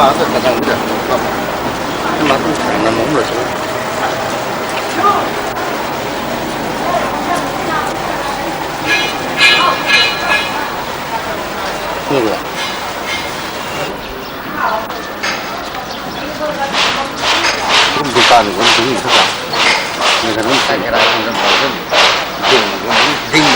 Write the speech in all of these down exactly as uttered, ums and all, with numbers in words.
Kum dukan kum ding kha. Ni kan kum sai kara kum kan ding kum ding.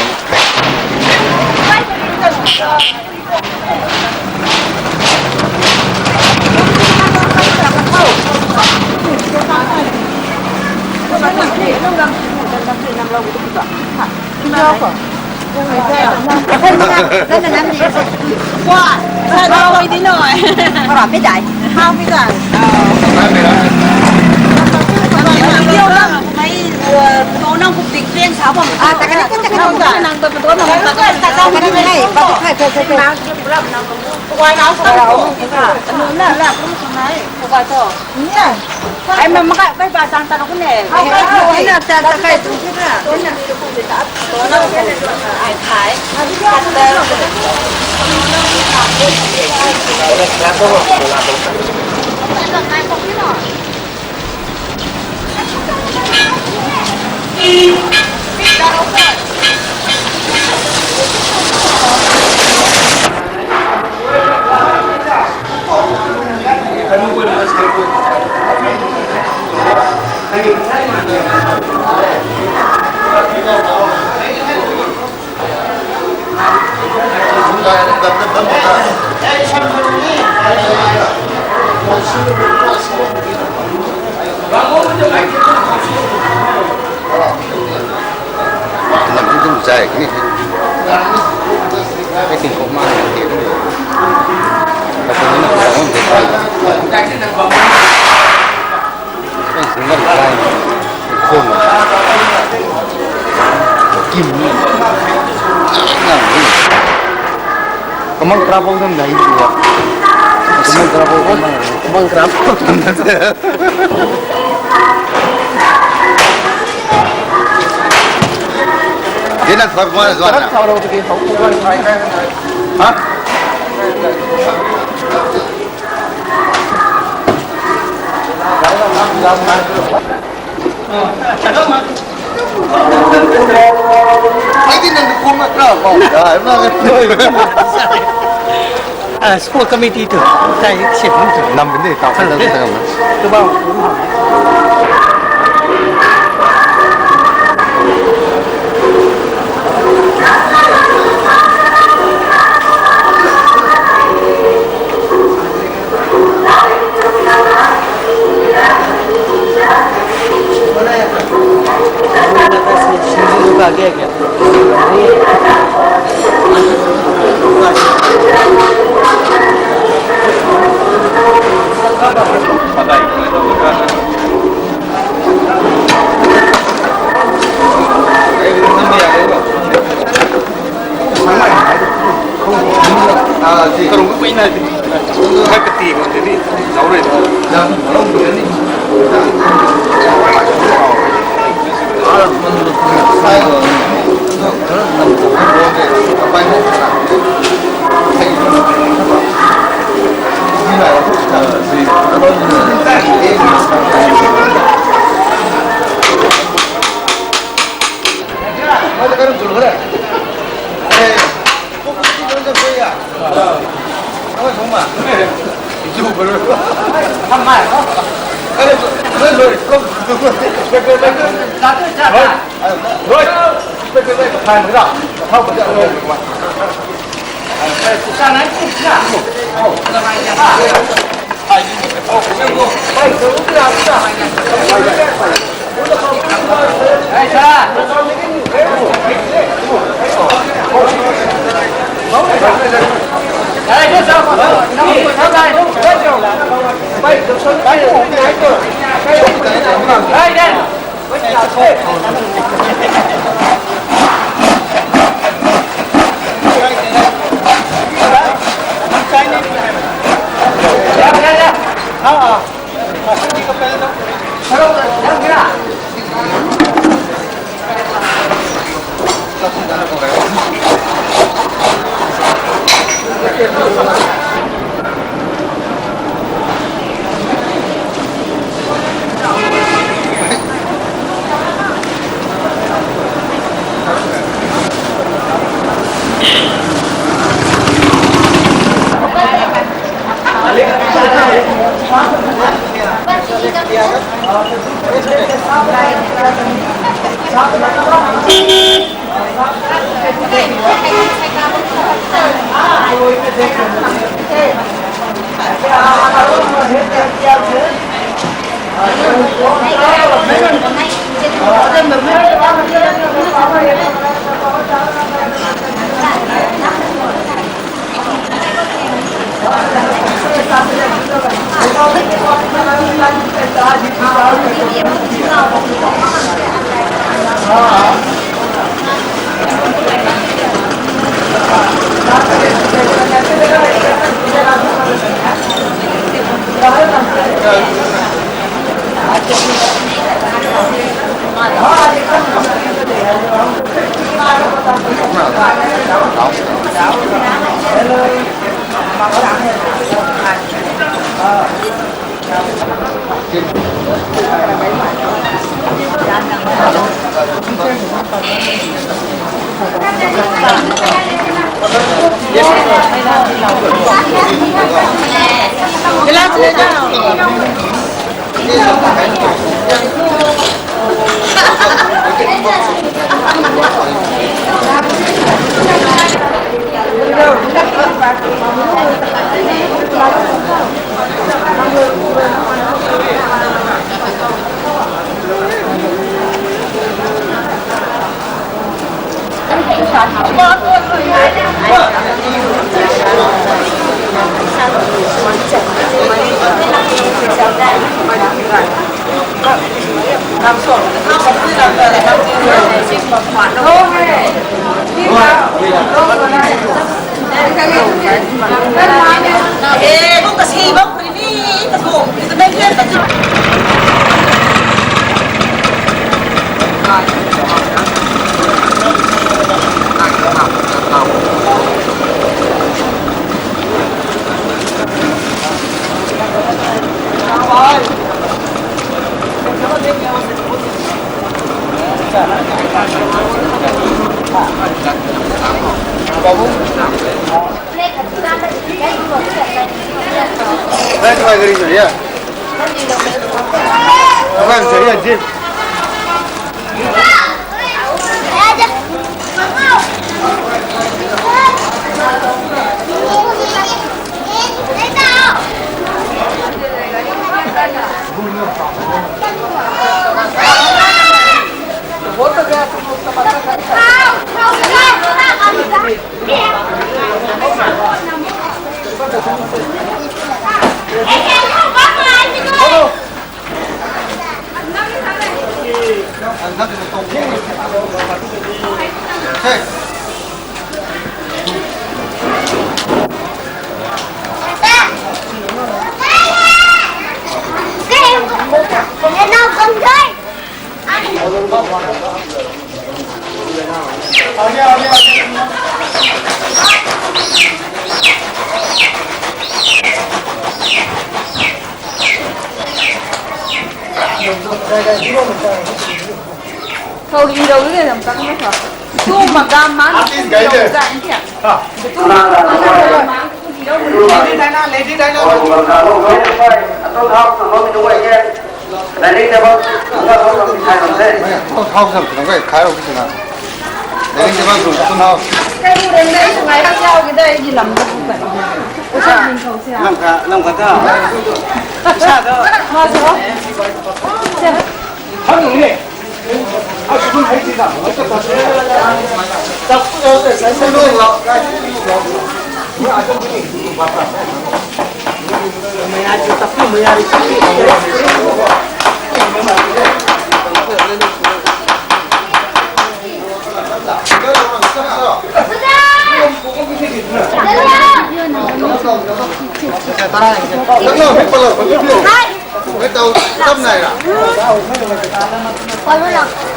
Ai ma makai bai ba tang ta na kune. Ai na ta ta kai tu kira. Ai thai. Lam tu tum zai kini. Ai tin kok ma ni ti tu. Ka tu na ka lam de. Ai single line. Khum. Kim ni. Kamang trouble dam dai ni. Kamang trouble, kamang trouble. Dina khoi mo zuan na. Ha? Ai dina khoi ma kra mo. School committee tu, tai sip tu. Nam bin de ta. Kan ta ta. Tu bang. Khou ri rou rui ram kang na tho. Tu ma gam man. Artist guy de. Lady Diana, Lady Diana. Dining table, dining table, dining table, dining table. Lam kha, lam kha ta. Sa ta.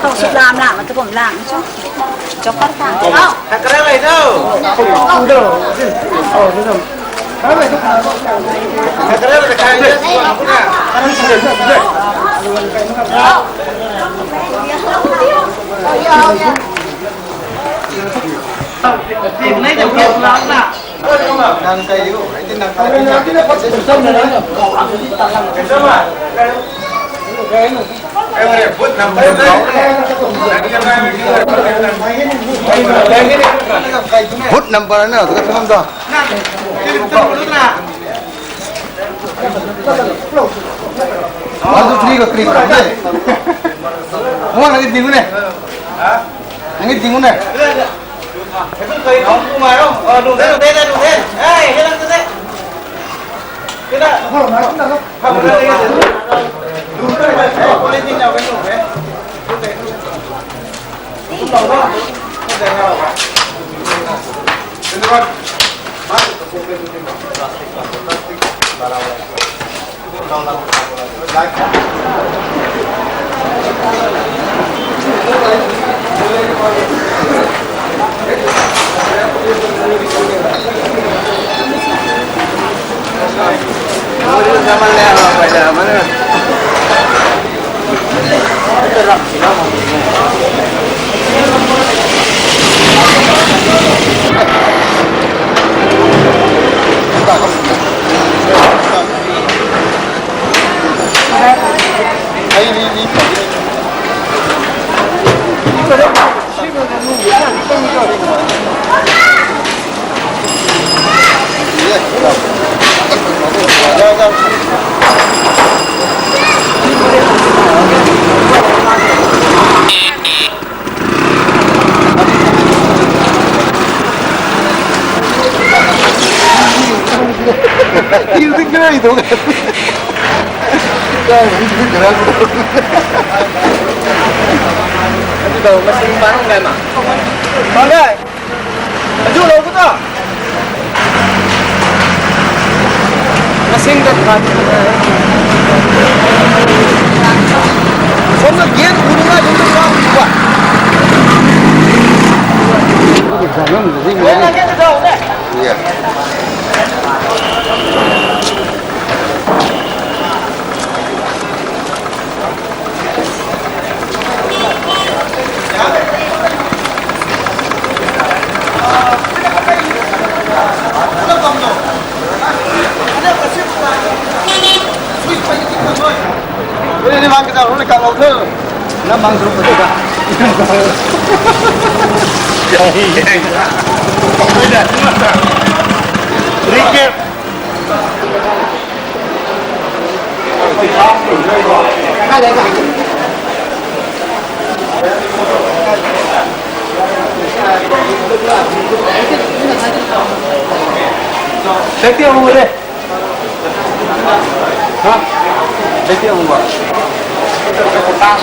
Tau suk lam lam, tu kum lam chu. Chokar ta. Au. Kakra lai do. Kakra lai kai do. Nang kai diu, ai tin nang kai diu. Booth number na tu ka thangam ta. One, two, three ko three ko de. Mo nang ding ne. Nang ding ne. Tiu di krai tu. Krai tu krai tu. Atu dou masing parang nai ma. Parang nai. Aju lou ko ta. Masing ta khat. Som na gen bu na jun ta ba. Oi, na gen ta dou ne. Yeah. Recap. Thank you, Hungwa. Ha? Thank you, Hungwa. Thank you, Hungwa.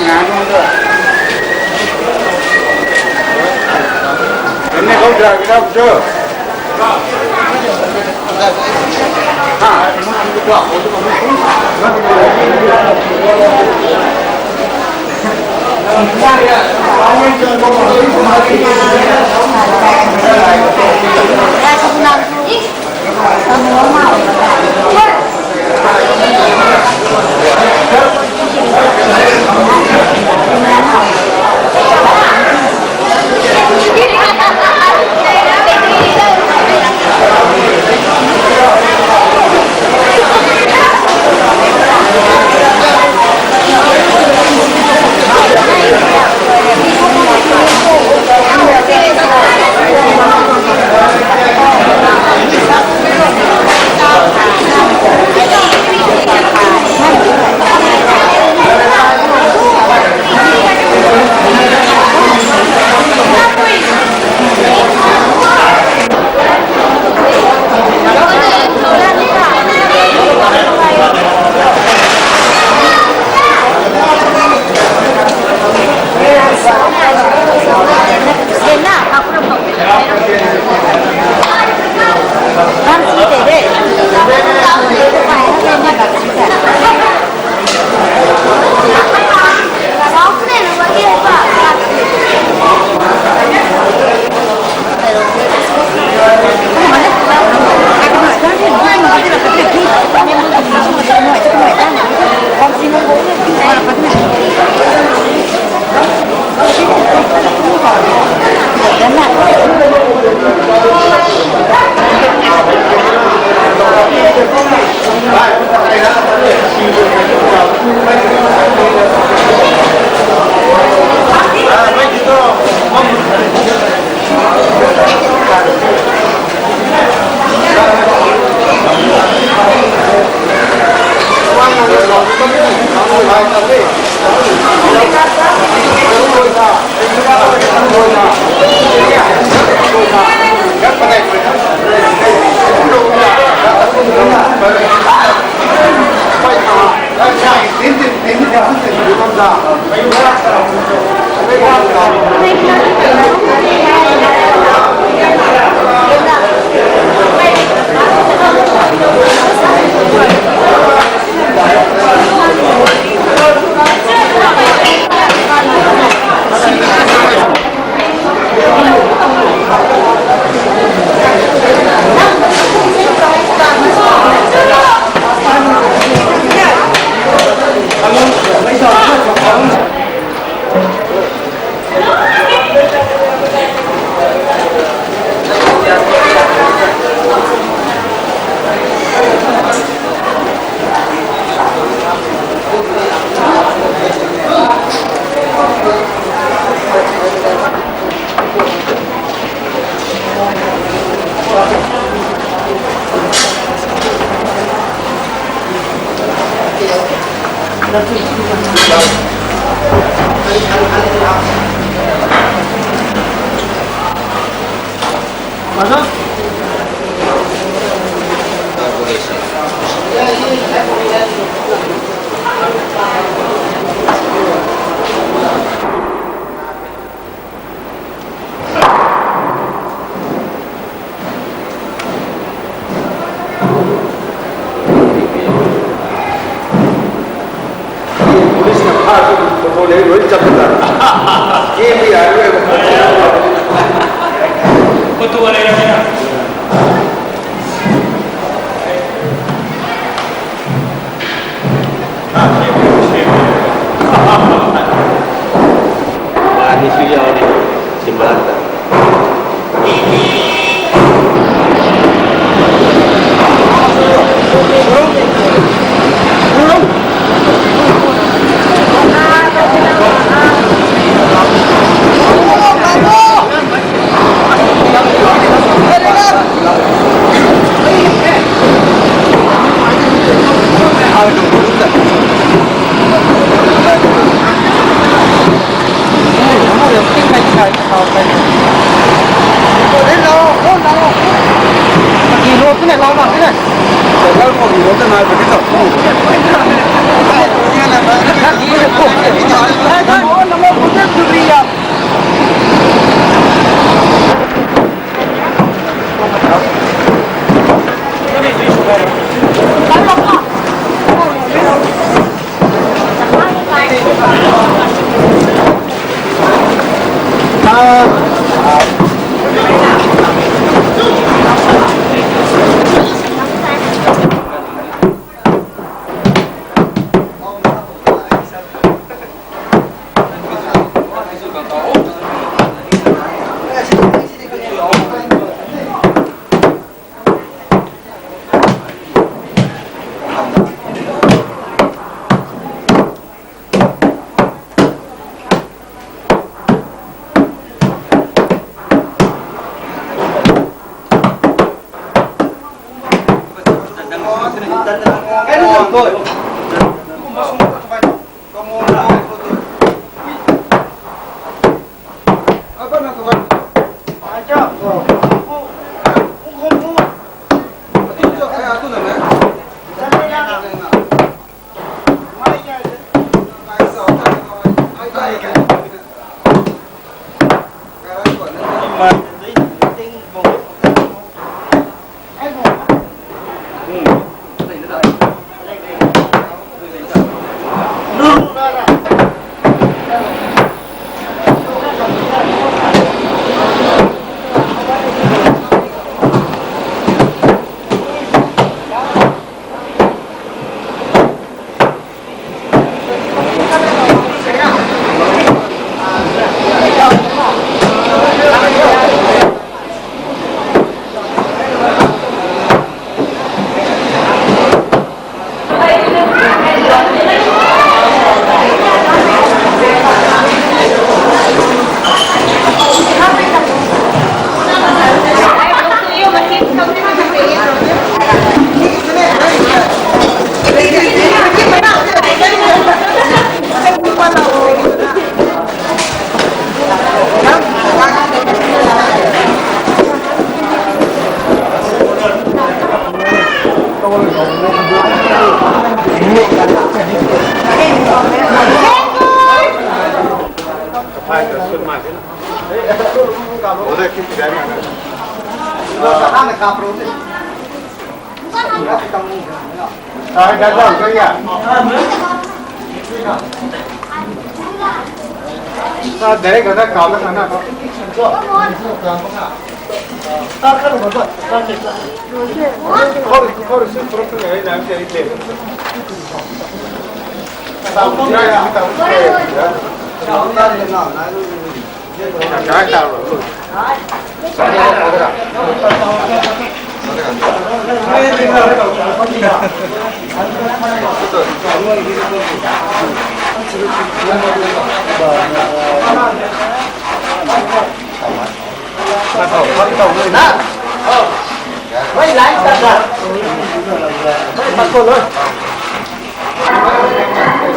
Police na pha tu photo le rui chak ta. Game bhi aa rui. Photo le rui na. Baat ni sui yau ni, simbalan ta.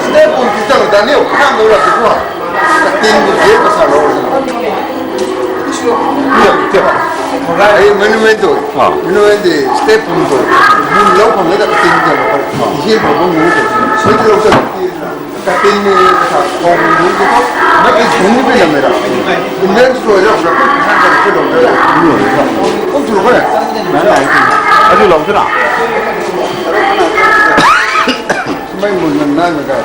Step bun ti tang Daniel khang lo ra tu ha. Kating bu ge ka sa lo. Ai monument tu. Ah. Monument di step bun tu. Bun lo khang le da kating tu. Ah. Hian bu bun tu. Soi tu lo sa. Kating ni sa khang bu tu. Mai ki bun ni pi la mera. Bun len soi lo sa. Khang ka pi lo da. Kum tu lo ko. Adu lo tu na. Mei mun nang nai mei kai.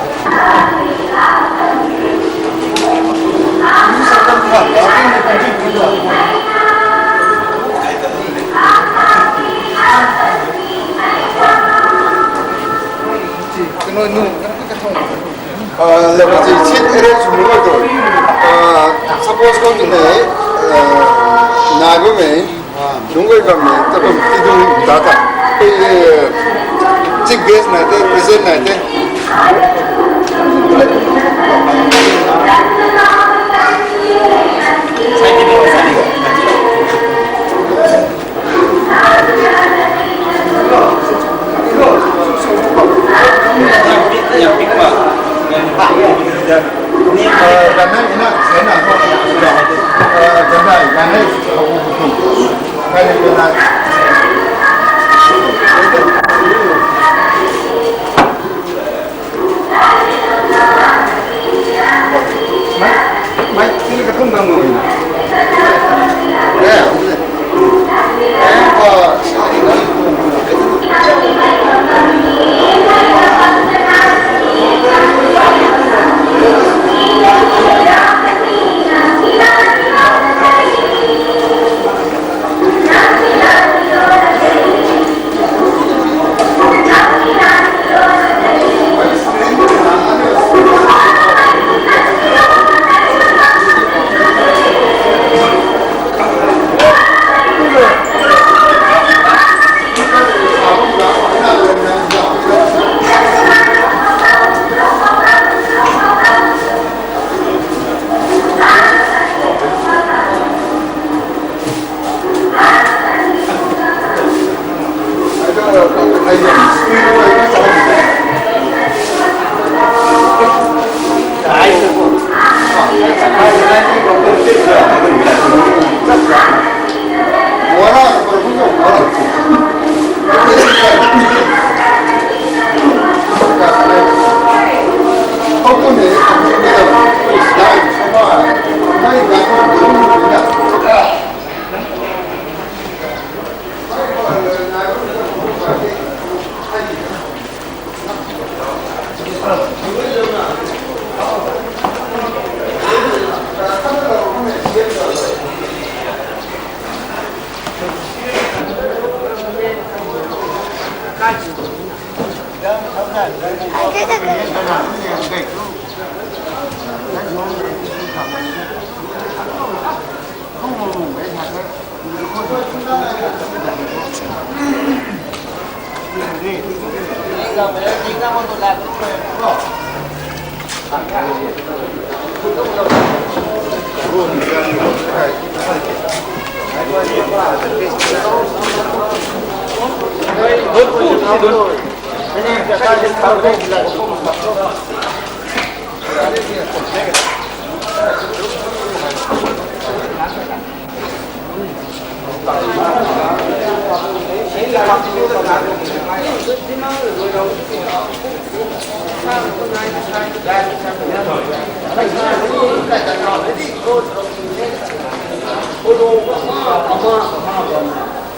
Ah, lev ka chi seat arrange sw nuh tu. Ah, suppose kou tu nei, ah, nai bammei. Lungc guay bammei, ta kum ti dung ta ta. Koi, eh, chief guest nai the, present nai the.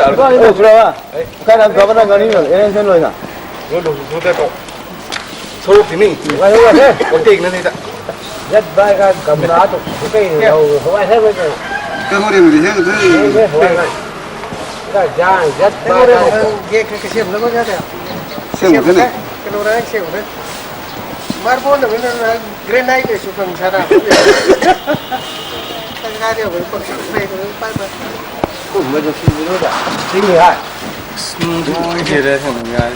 Oh, sura ba. Kai nam kaba na gani na, arrangement loi na. Lo lo lo te ko. So tini. Wai wai he. Ko tik na ni ta. Jat bai ka gamla tu. Kai lo wai he wai ko. Ka ho rim di he. Wai wai. Ka jang jat bai ka. Ye ka ka siam na ko jat ya. Siam ka ni. Ka lo ra siam ka. Marbon na na granite le su kang sa na. Ka ga dia wai pa sa na ko pa pa. Kum ma jo si ni lo da. Sing ni hai. Smooth ke re thang ngai.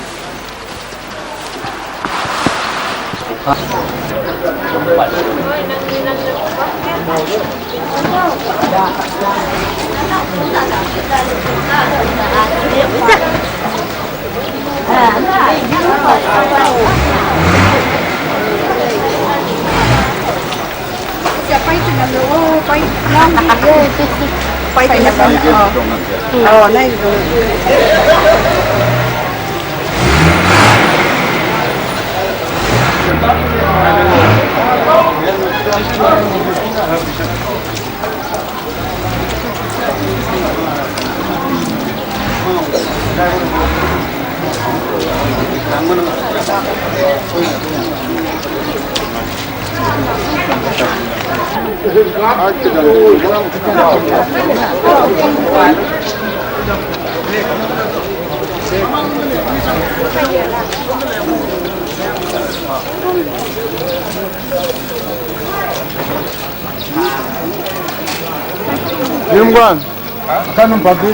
Yungwan. Kanum pabi.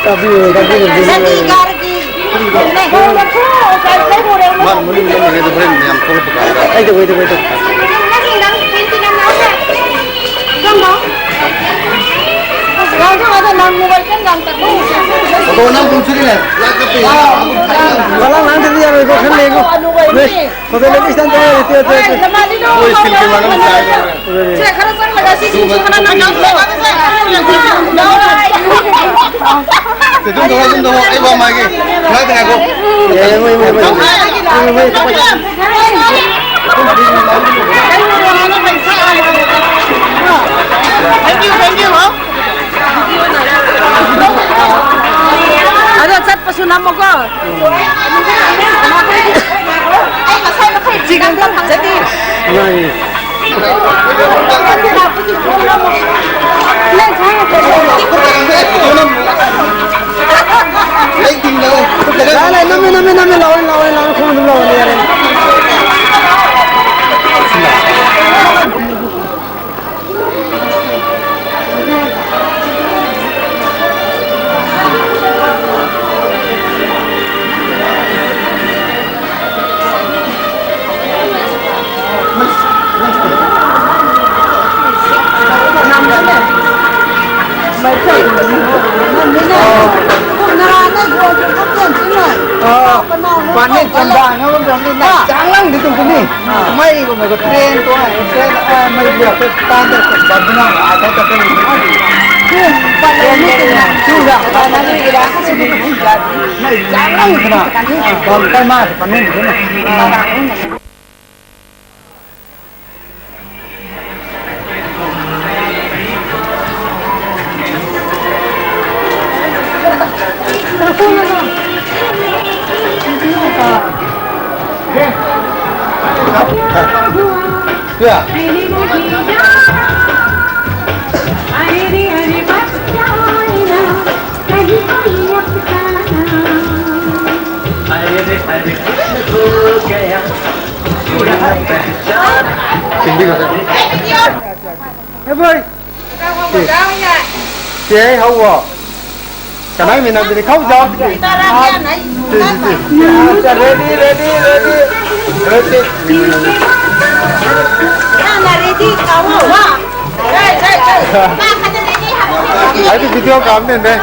Tabi, tabi, tabi. Mar muni muni muni tu brin niam kul pukara. Ai tu, ai tu, ai tu. Ko nang kum suri le. Lak ka pi. Balang nang tadi ya ko khan le ko. Ko le ko istan to ya, ya, ya. Ko skill ke mana masa. Tum to, tum to, ai ba mai ki. Ngai tengah ko. Thank you, thank you, ho. Ado chat pasu nam mo ko. Chicken, jadi. Pani chanda na bam jam ni na chang lang di tu ni. Mai ko mai ko train tu hai, train, ah, mai liak tu tan da ko bam na, ah, ta ta ko ni. Train ni tu na tu ra, ta na ni ra, si ni tu ja ni. Mai chang lang tu na. Bam tai ma, pani tu na. Hey, boy. Hey, how are? Can I mean, I'm going to come down? Ready, ready, ready. Ready. Ai tu video kam din de.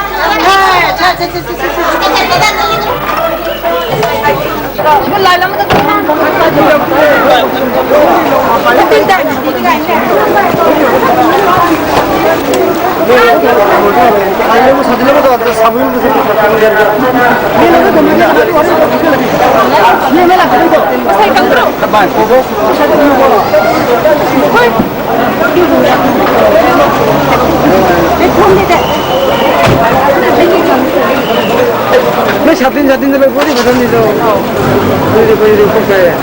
Mei satin satin de body button ni to. Body body de kok kaya.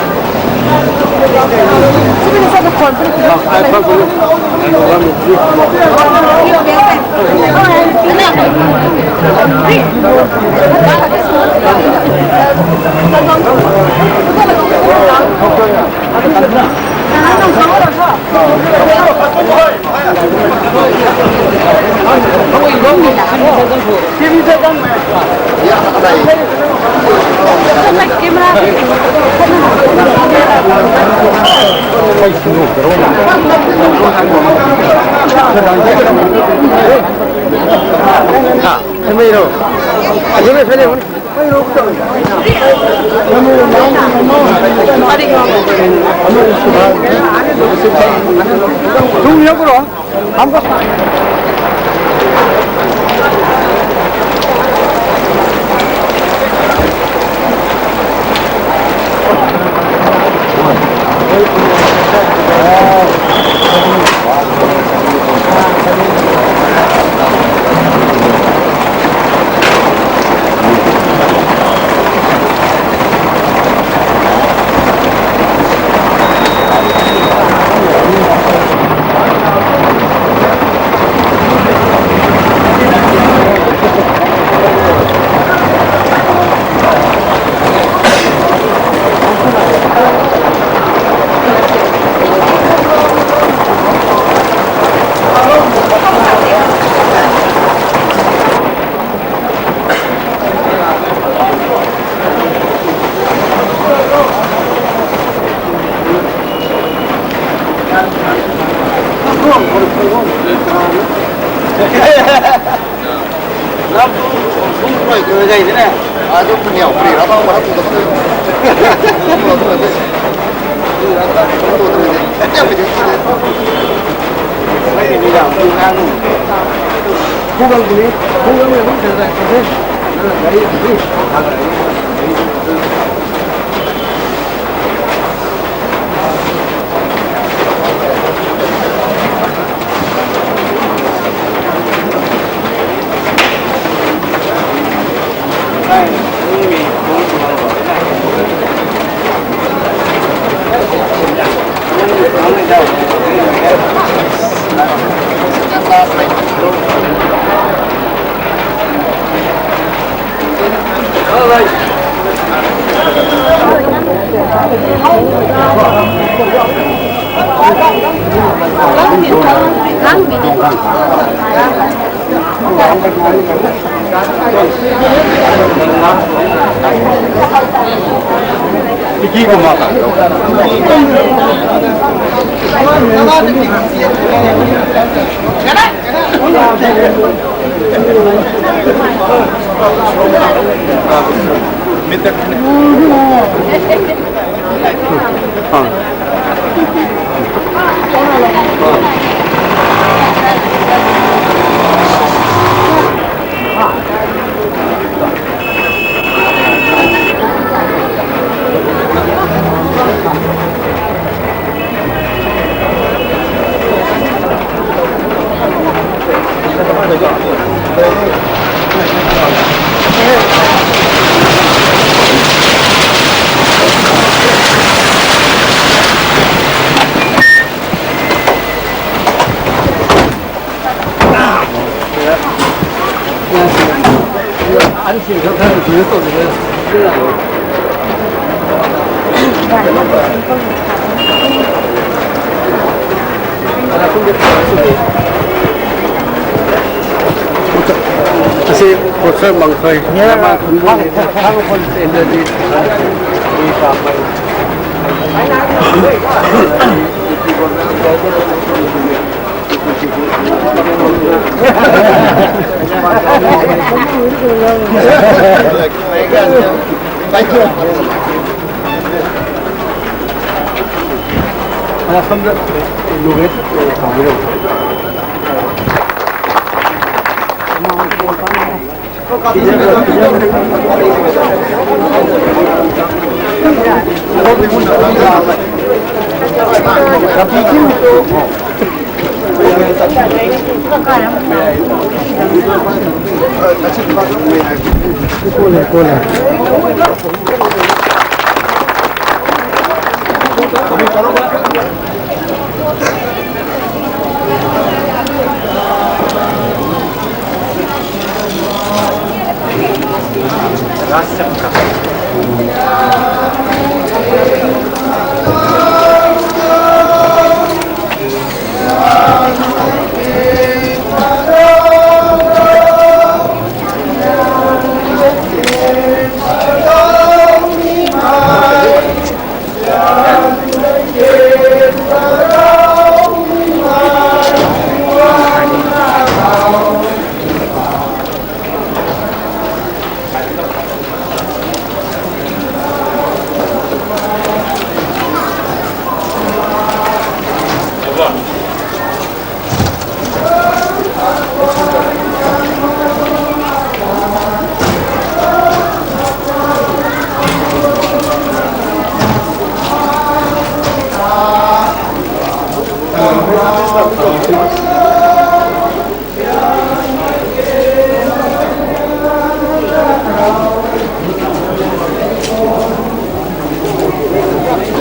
Asi poster mang thoi.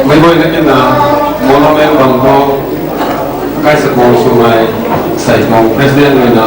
Meic guayna kina monument bam khou kaisa khou swmei, sai khou president ruina.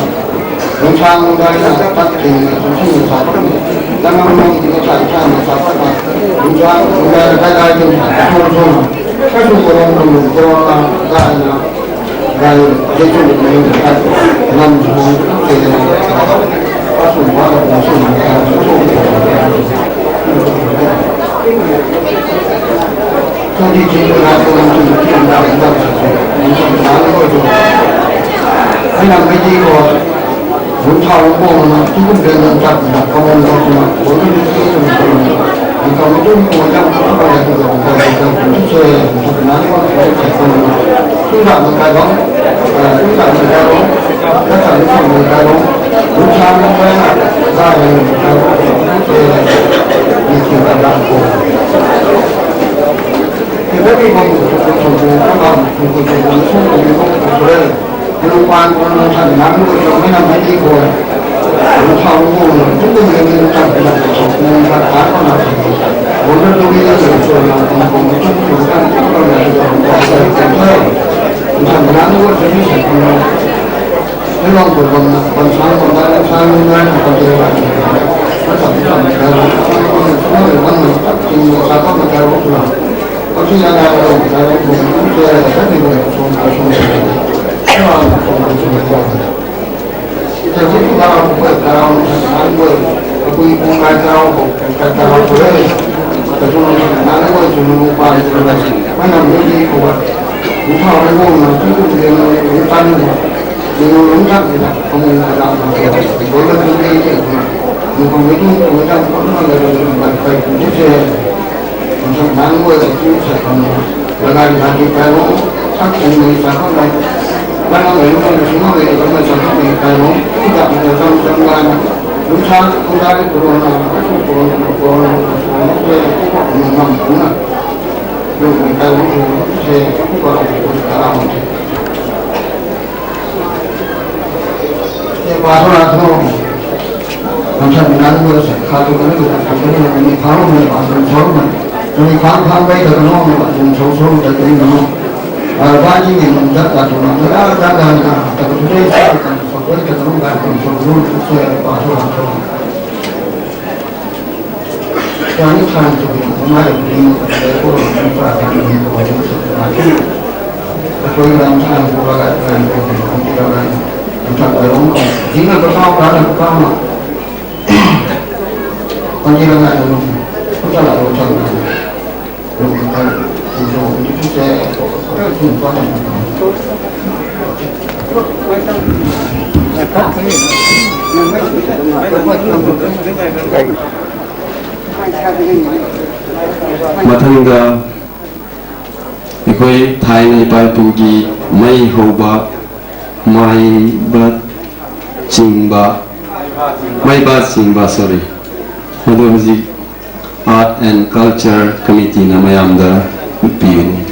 Lungsang lungdai na tat ting na tum sung sa pat ni. Lamang nong ting na chai chai na sa pat na. Lungsang lungdai na kai kai ting sa tum sung. Kai sung korong tum lung korong na kai na. Kai ye sung lung na kai. Lam sung ke na. Kai sung ba na sung na kai sung. Twenty three ko na ko na twenty three na na na. Ni sa na ko jo. Ai na me di ko. Hun thau ko na tu ko de na ta na ko na ko na. Ko ni ni ko na. Ni ko na tu ko ya ko na ko na ko na. Ni ko na ko na. Tu na ko na. Tu na ko na. Tu na ko na. Ka ta ni ko na ko. Hun thau ko na. Ka ni ko na. Ni ko na ko. ꯃꯊꯪꯗ ꯑꯩꯈꯣꯏ ꯊꯥꯏꯅ ꯏꯄꯥ ꯏꯄꯨꯒꯤ ꯃꯩ ꯍꯧꯕ, ꯃꯩꯕꯥ ꯆꯤꯡꯕ, ꯃꯩꯕꯥ ꯆꯤꯡꯕ, sorry, ꯃꯗꯨ ꯍꯧꯖꯤꯛ Art and Culture Committeeꯅ ꯃꯌꯥꯝꯗ ꯎꯠꯄꯤꯒꯅꯤ꯫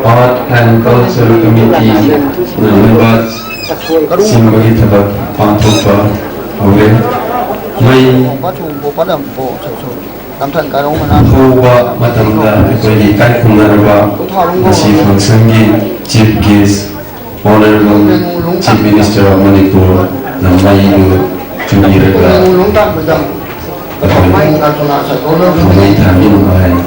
Art and Culture Committeeꯅ ꯃꯩꯕꯥ ꯆꯤꯡꯕꯒꯤ ꯊꯕꯛ ꯄꯥꯡꯊꯣꯛꯄ ꯍꯧꯔꯦ꯫ ꯃꯩ ꯍꯧꯕ ꯃꯇꯝꯗ ꯑꯩꯈꯣꯏꯒꯤ ꯀꯥꯏꯈꯨꯝꯅꯔꯕ ꯉꯁꯤ functionꯒꯤ chief guest, Honourable Chief Minister of Manipurꯅ ꯃꯩ ꯑꯗꯨ ꯆꯨꯕꯤꯔꯒ ꯑꯩꯈꯣꯏ ꯊꯧꯃꯩ ꯊꯥꯟꯕꯤꯅꯕ ꯍꯥꯏꯅ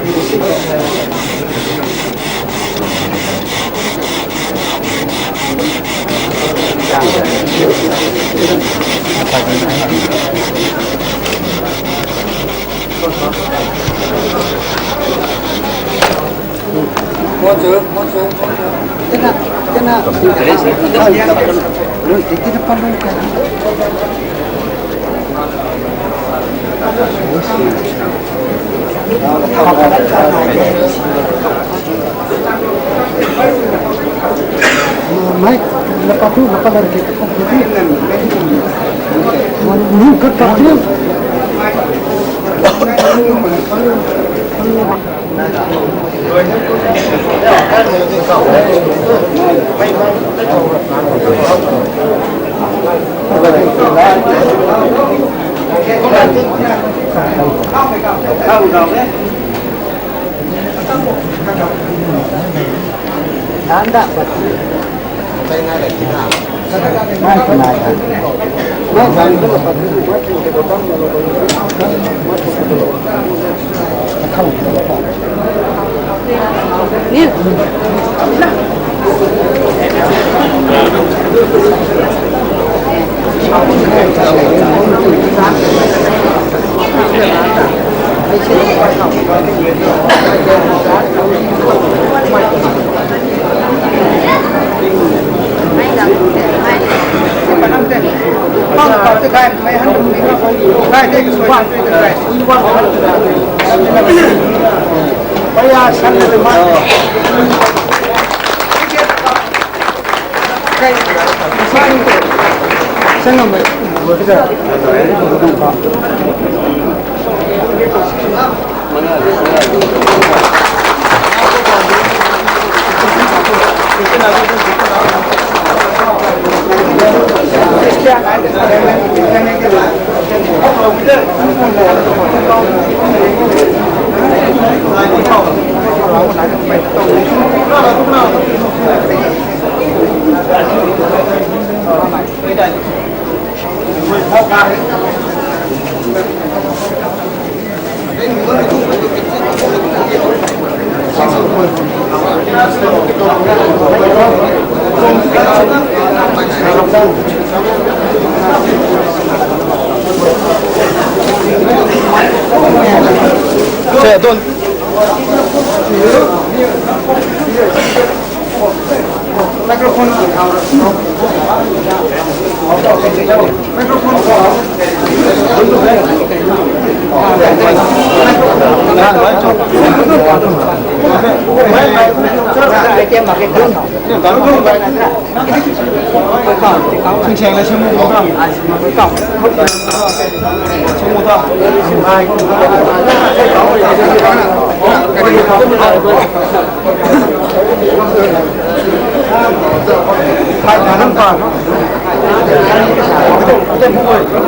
ꯅꯤꯡꯁꯤꯡꯖꯔꯤ꯫ Mai, lapa tu, lapa lari ke. Ni kat kat tu.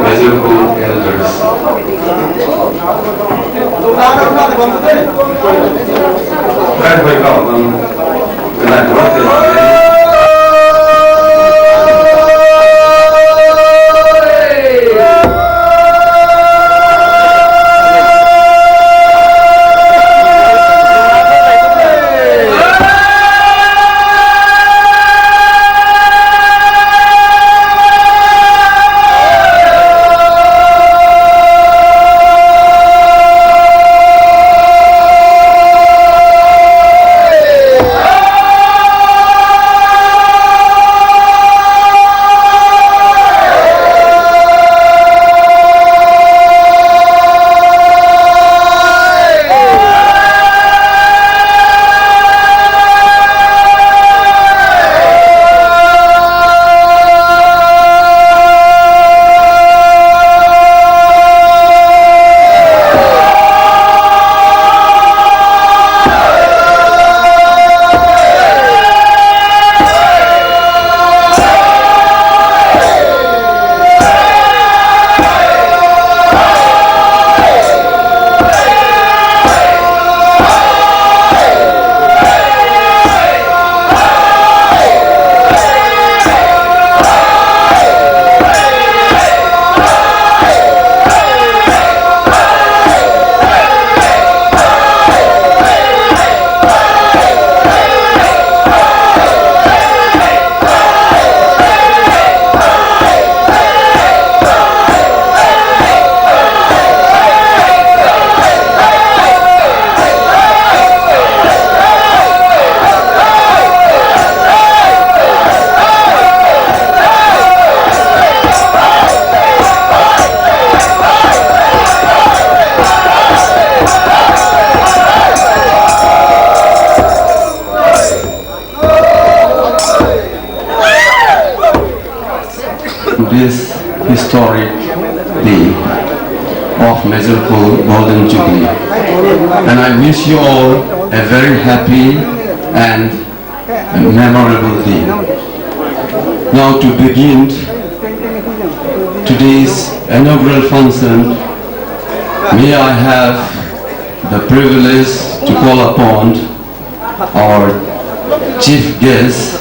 Meizilkhul elders. This historic day of Meizilkhul Golden Jubilee. And I wish you all a very happy and memorable day. Now to begin today's inaugural function, may I have the privilege to call upon our chief guest,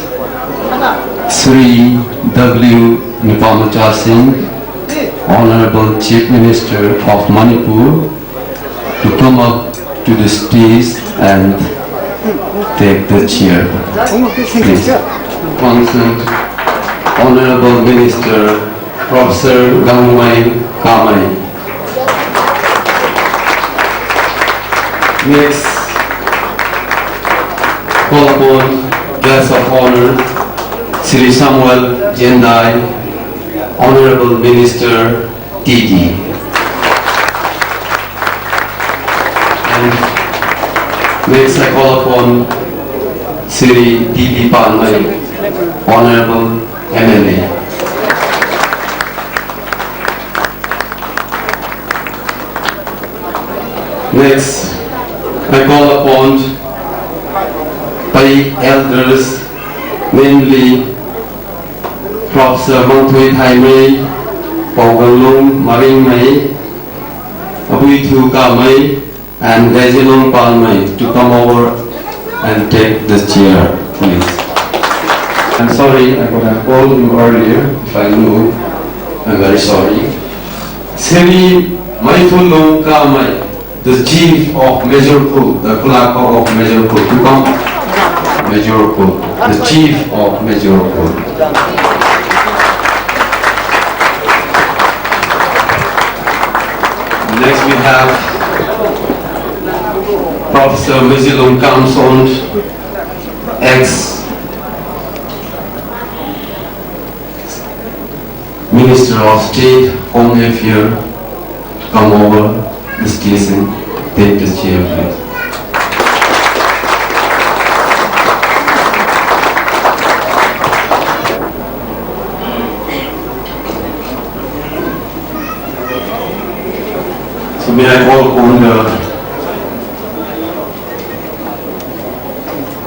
Shri W Nupammachal Singh, Honorable Chief Minister of Manipur, to come up to the stage and Take the chair, please. Function, Honorable Minister Professor Gangmei Kamei. Next, call upon Guest of Honor, Shri Samuel Jendai, Honorable Minister T D. And next I call upon Shri D B Palmei, Honorable M L A. Next, I call upon Pai elders, namely Professor Mangthui Thaimei, Pouganglung Maringmei, Abui Thu Kamei, and Gaizilong Palmei to come over and take the chair, please. I'm sorry, I could have called you earlier if I knew. I'm very sorry. Shri Maiphunlung Kamei, the chief of Major Khul, the clerk of Major Khul, to come. Major Khul, the chief of Major Khul. Next we have Professor Mizilung Kamson, ex Minister of State, Home Affairs, come over the station, take the chair, please. So may I call upon the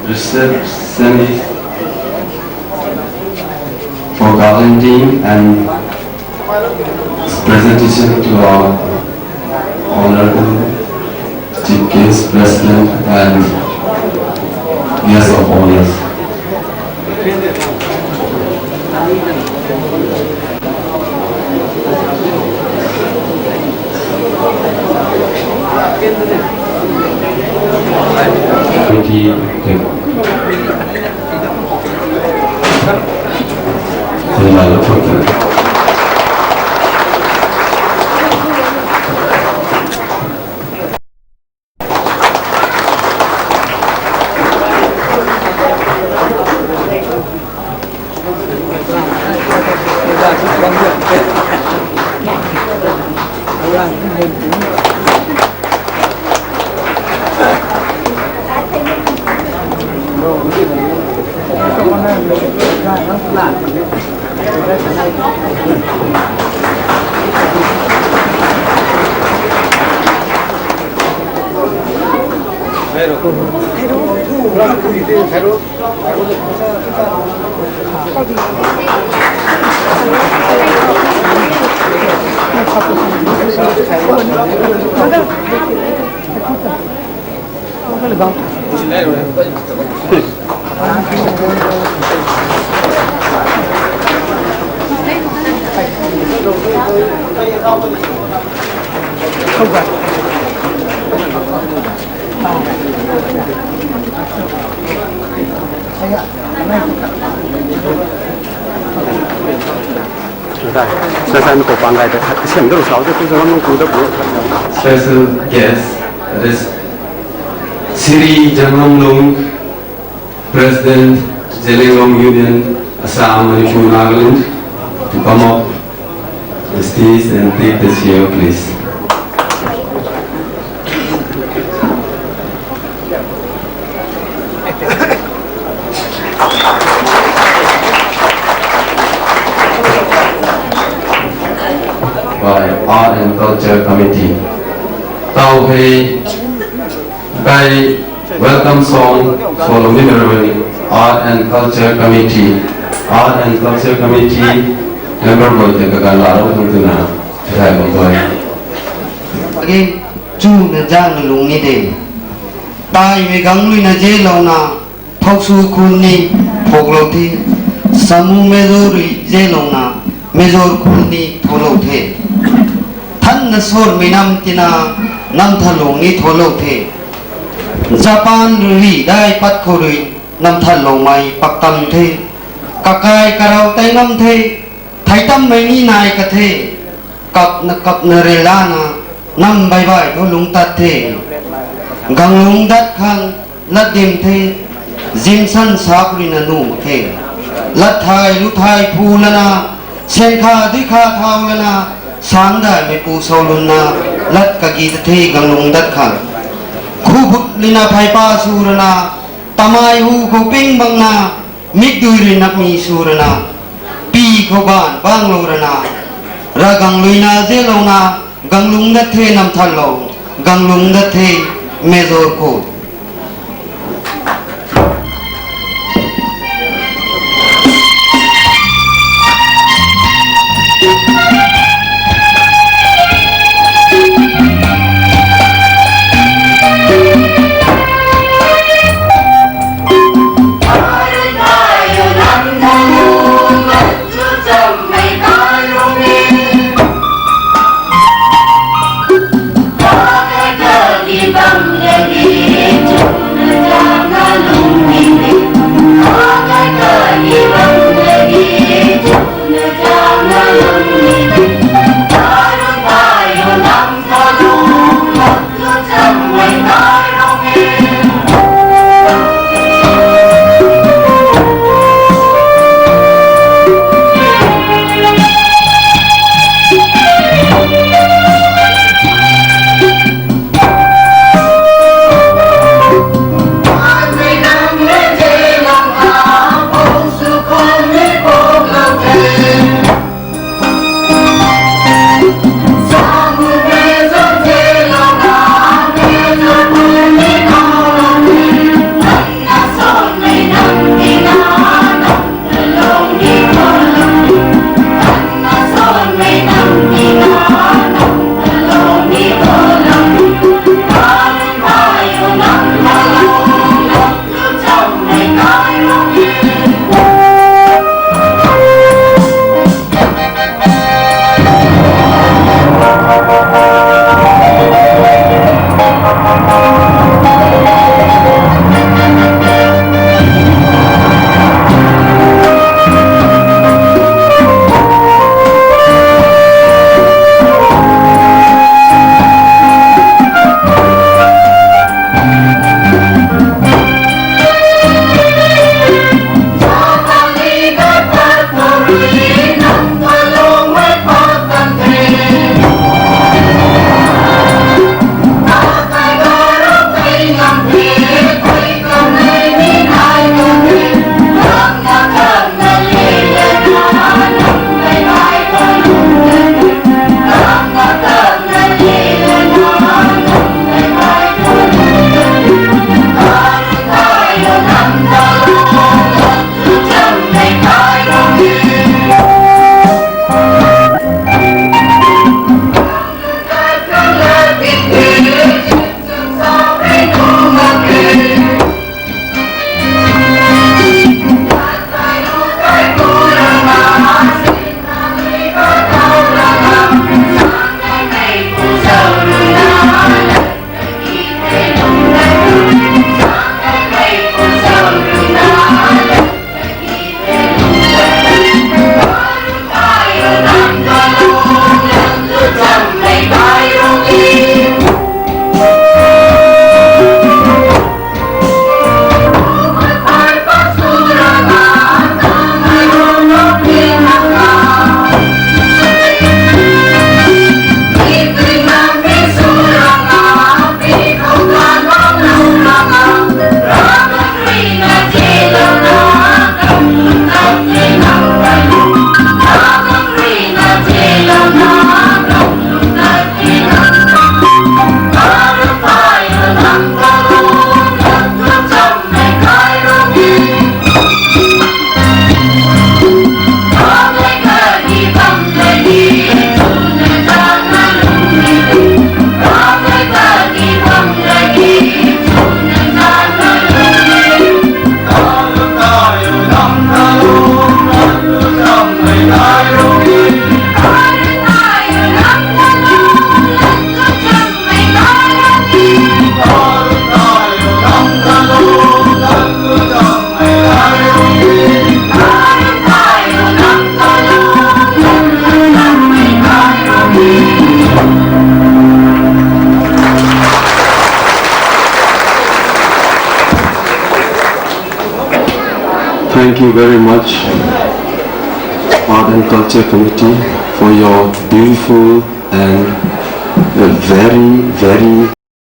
receptionist for garlanding and presentation to our Honorable Chief Guest, President and Guest of Honors. Special guest, that is Shri Jangamlung, President, Zeliangrong Union, Assam, Manipur, Nagaland, to come up the stage and take the chair, please. By Art and Culture Committee. Tau hei, kai welcome song, solo member Art and Culture Committee. Art and Culture Committee member boi te kagan la rou thang tuna, thai bam boi. Again, chu na jang na lung ni de. Tai me gang lui na je lou na, Thoksu khun ni phoklou the, Samu Major rui zelouna, Major khun ni tholou the. Thanna sormei nam tina, Namthalung ni tholou the. Japan rui dai pat khou rui namthanloumei paktam the. Kakai karau tei ngam the, theic tammei ni nai ka the. Kapna kapna rui lana, nam baihbaih thu lungc tat the. Ganglungc dat khang latdim the, zimsan sap ruina nuh mak the. Lat thay lu thay phu lana, sen kha dui kha thau lana, sandaihmeipu soulunna, lat kagi ta the ganglungc dat khang. Khubut lina pheypa sw rana, tamei hu khou ping bangna, mikdui rui napni sw rana, pi khou gaanv banglou rana, ravgangluina zalouna, ganglungc dat the namthanlou, ganglungc dat the major khou. Thank you very much, Art and Culture Committee, for your beautiful and a very, very